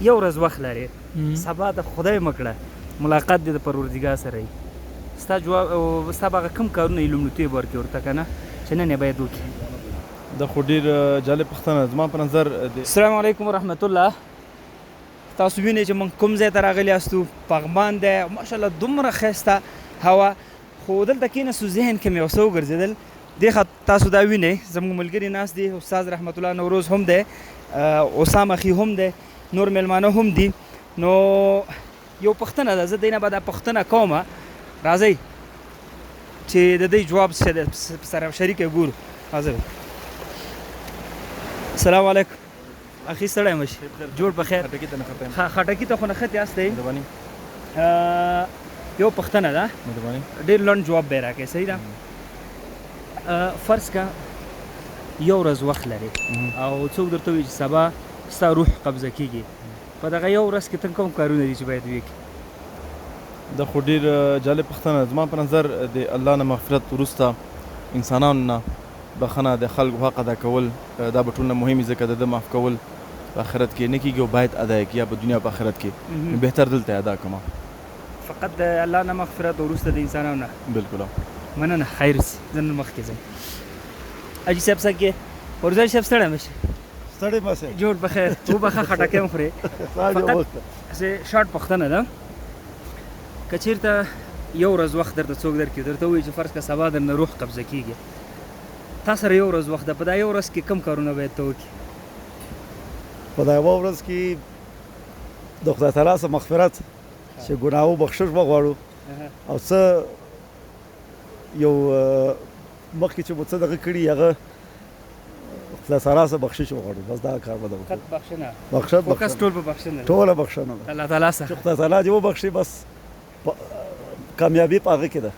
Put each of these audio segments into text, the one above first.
یو ورځ وخت لرې، سبا ته خدای مه کړه ملاقات دې د پروردګار سره وي، ستا جواب او ستا به هغه کوم کارونه یې لومړیتوب ورکړې ورته که نه چې نن یې باید وکړي؟ دا خو ډیر جالب پوښتنه ده زما په نظر د. السلام علیکم ورحمت الله. تاسو وینئ چې موږ کوم ځای ته راغلي یاستو، پغمان دی، ماشاءالله دومره ښایسته هوا، خو دلته کېناستو ذهن کې مې یو څه وګرځېدل. دې خوا تاسو دا وینئ زموږ ملګري ناست دي، استاد رحمت الله نوروز هم دی، اسام اخي هم دی، نور میلمانه هم دي. نو یو پوښتنه ده، زه دینه به دا پوښتنه کوم، راځئ چې د دې جواب سره شریک ګورو. راځئ. السلام علیکم اخی، ستړی مه شي، جوړ په خیر. خټکي ته نښتی یم. خټکي ته خو نښتې یاستئ. مهرباني. یو پوښتنه ده، مهرباني، ډېر لنډ جواب به یې راکړې، صحیح ده؟ فرض که یو ورځ وخت لرې او څوک درته ووایي چې سبا ستا روح قبضه کېږي، په دغه یو ورځ کې ته کوم کارونه دي چې باید ویې کړې؟ دا خو ډېر جالب پوښتنه ده. زما په نظر د الله نه مغفرت وروسته انسانانو نه بخښنه، د خلکو حق ادا کول، دا به ټول نه مهم وي، ځکه د ده معاف کول په آخرت کې نه کېږي او باید ادا یې کړي، یا په دنیا په آخرت کې، نو بهتر دلته یې ادا کړم. فقط د الله نه مغفرت او وروسته د انسانانو نه. بالکل. مننه، خیر اوسې، زه نن مخکې ځم. حاجي صاحب څنګه یې؟ ورزل صاحب ستړی مه شې. ستړی مه شې. جوړ په خیر. وبخښه خټکی هم خورې. فقط هسې شارټ پوښتنه ده، که چېرته یو ورځ وخت درته څوک درکړي، درته ووایي چې فرض که سبا درنه روح قبضه کېږي، تا سره یو ورځ وخت ده، په دا یو ورځ کې کوم کارونه باید ته وکړې؟ په دا یوه ورځ کې د خدای تعالی څخه مغفرت چې ګناهو بخشش وغواړو، او څه یو مخکې چې مو څه دغه کړي هغه خدای تعالی څخه بخشش وغواړو، بس دا کار به ده وکړو. فقط بخښنه. بخښنه. فوکس ټول په بخښنه. ټوله بخښنه ده. الله تعالی څخه. چې خدای تعالی دې وبخښي، بس کامیابي په هغه کې ده.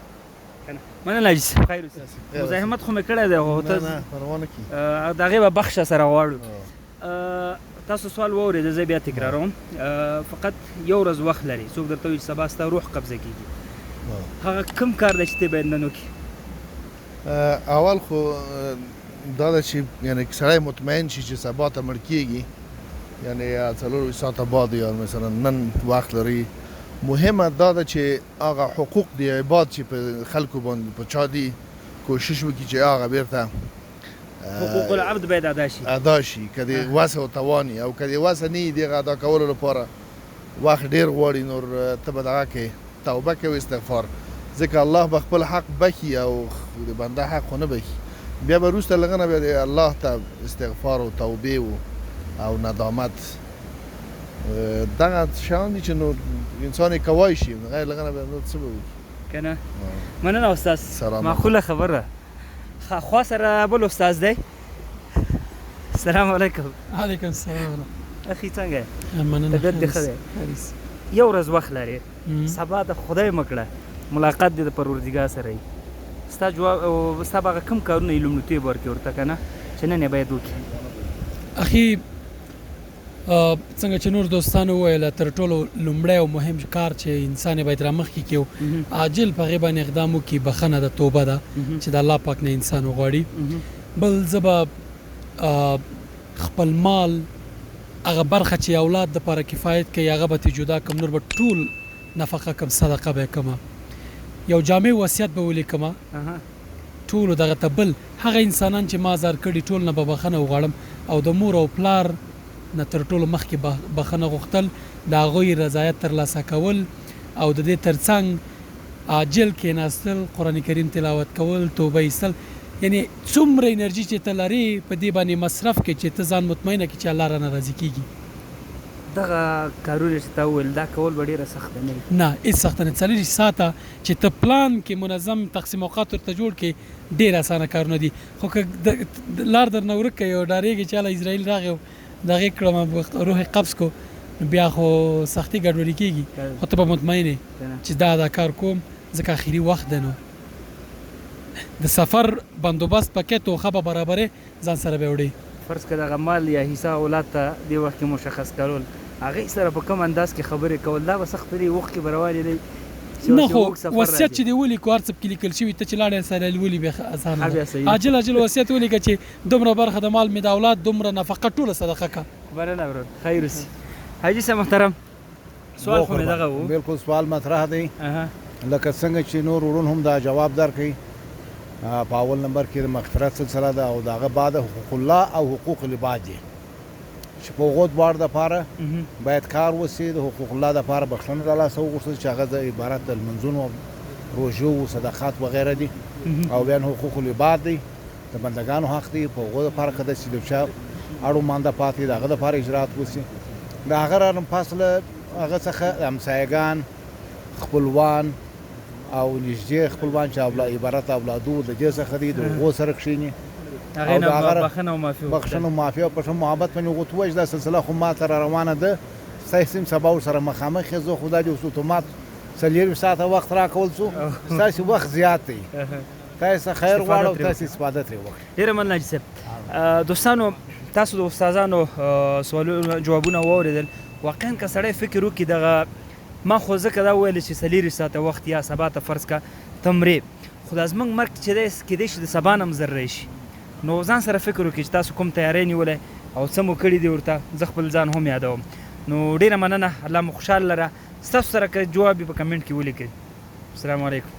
مننه حاجي صاحب، خیر اوسې. مزاحمت خو مې کړی دی، خو ته نه پروا نه کړي، د هغې به بخښه سره غواړو. تاسو سوال واورېده، زه بیا تکراروم. فقط یو ورځ وخت لرې، څوک درته وایي چې سبا ستا روح قبضه کېږي، هغه کوم کار دی چې ته باید نن وکړې؟ اول خو دا ده چې یعنی سړی مطمئن شي چې سبا ته مړ کېږي، یعنی یا 24 ساعته بعد یا مثلا نن وخت لري. مهمه دا ده چې هغه حقوق د عباد چې په خلکو باندې په چا دي، کوشش وکړي چې هغه بیرته حقوق العبد باید ادا شي، ادا شي که د وسه او توان او که د وسه نه وي دغه ادا کولو لپاره وخت ډیر غواړي، نور ته به دغه کې توبه کوي، استغفار، ځکه الله به خپل حق بخي او د بنده حق خو نه بخي. بیا به وروسته له هغه نه بیا د الله ته استغفار او توبې او ندامت، دغه شیان دي چې نو انسان یې کوای شي، غیر له هغه نه بیا نور څه به وکړي. که نه؟ مننه استاد، معقوله خبره. خوا سره بل استاد دی. السلام علیکم. علیکم السلام. اخی څنګه یې؟ مننه، طبیعت دې ښه دی؟ یو ورځ وخت لرې، سبا ته خدای مه کړه ملاقات دې د پروردګار سره وي، ستا جواب او ستا به هغه کوم کارونه یې لومړیتوب ورکړې ورته که نه چې نن یې باید وکړي؟ اخی څنګه چې نور دوستانو وویل، تر ټولو لومړی او مهم کار چې انسان یې باید رامخکې کړي او عاجل په هغې باندې اقدام وکړي، بخښنه ده، توبه ده چې د الله پاک نه انسان وغواړي. بل زه به خپل مال هغه برخه چې اولاد دپاره کفایت کوي هغه به ترې جدا کړم، نور به ټول نفقه کړم، صدقه به یې کړم، یو جامع وصیت به ولیکم ټولو دغه ته. بل هغه انسانان چې ما ازار کړي ټول نه به بخښنه وغواړم، او د مور او پلار نه تر ټولو مخکې بخښنه غوښتل، د هغوی رضایت ترلاسه کول، او د دې ترڅنګ عاجل کېناستل، قرآن کریم تلاوت کول، توبه ایستل، یعنی څومره انرژي چې ته لرې په دې باندې مصرف کړې چې ته ځان مطمئنه کړې چې الله رانه راضي کېږي. دغه کارونه چې تا وویل دا کول به ډېره سخته نه وي؟ نه، هېڅ سخته نه، 24 ساعته چې ته پلان کې منظم تقسیم اوقات ورته جوړ کړې ډېر اسانه کارونه دي، خو که لار درنه ورکه وي او ډارېږې چې هله عزراییل راغی او دغه کړم روح یې قبض کړو، نو بیا خو سختي ګډوډي کېږي، خو ته به مطمئن یې چې دا دا کار کوم ځکه اخري وخت دی، نو د سفر بندوبست پکې توښه به برابرې ځان سره به وړې. فرض که دغه مال یا حصه اولاد ته دې وخت کې مشخص کول، هغې سره په کوم انداز کې خبرې کول دا به سخته نه وي، اوښکې به روانې نه وي چې نه اوس خو یو اوږد سفر وصیت راځي. چې دې ولیکو هر څه پکې لیکل شوي، ته چې لاړې سره یې لولي بیا اسانه ښه ده. بیا صحیح ده. عاجل عاجل وصیت ولیکه چې دومره برخه د مال مې د اولاد، دومره نفقه ټوله صدقه که. مننه ورور، خیر اوسې. حاجي صاحب محترم، سوال خو مې دغه وو. بالکل سوال مطرح دی. لکه څنګه چې نور ورون هم دا جواب درکړي، په اول نمبر کې د مغفرت سلسله ده او د هغه بعد حقوق الله او حقوق العباد دي چې په هغو دواړو دپاره باید کار وسي. د حقوق الله دپاره بخښنه د الله څخه وغوښتل چې هغه د عبارت د لمونځونو، روژو، صدقات وغیره دي، او بیا حقوق العباد دی، د بندګانو حق دی، په هغو دپاره که داسې د چا اړو مانده پاتې د هغه دپاره اجرات وسي. د هغه رانم پس له هغه څخه همسایګان، خپلوان او نږدې خپلوان چې عبارت اولادو د دې څخه دی، د هغو سره کښېني هغې نه بخښنه او معافي وغوښتل. بخښنه او معافي او په ښه محبت باندې هغو ته ووایي چې دا سلسله خو ما ته را روانه ده، ستاسې هم سبا ورسره مخامخ یې، زه خو دا دې اوس اتومات 24 ساعته وخت راکول شو، ستاسې وخت زیات دی، تاسې څخه خیر غواړم او تاسې استفاده ترې وکړئ. ډېره مننه حاجي صاحب. دوستانو تاسو د استادانو سوالونه جوابونه واورېدل. واقعا که سړی فکر وکړي، دغه ما خو ځکه دا وویل چې 24 ساعته وخت یا سبا ته فرض که ته مرې، خو دا زموږ مرګ چې دی کېدای شي د سبا نه هم زر راشي. نو ځان سره فکر وکړئ چې تاسو کوم تیاری نیولی او څه مو کړي دي ورته. زه خپل ځان هم یادوم. نو ډېره مننه، الله مو خوشحال لره. ستاسو سره که جواب وي په کمنټ کې ولیکئ. السلام علیکم.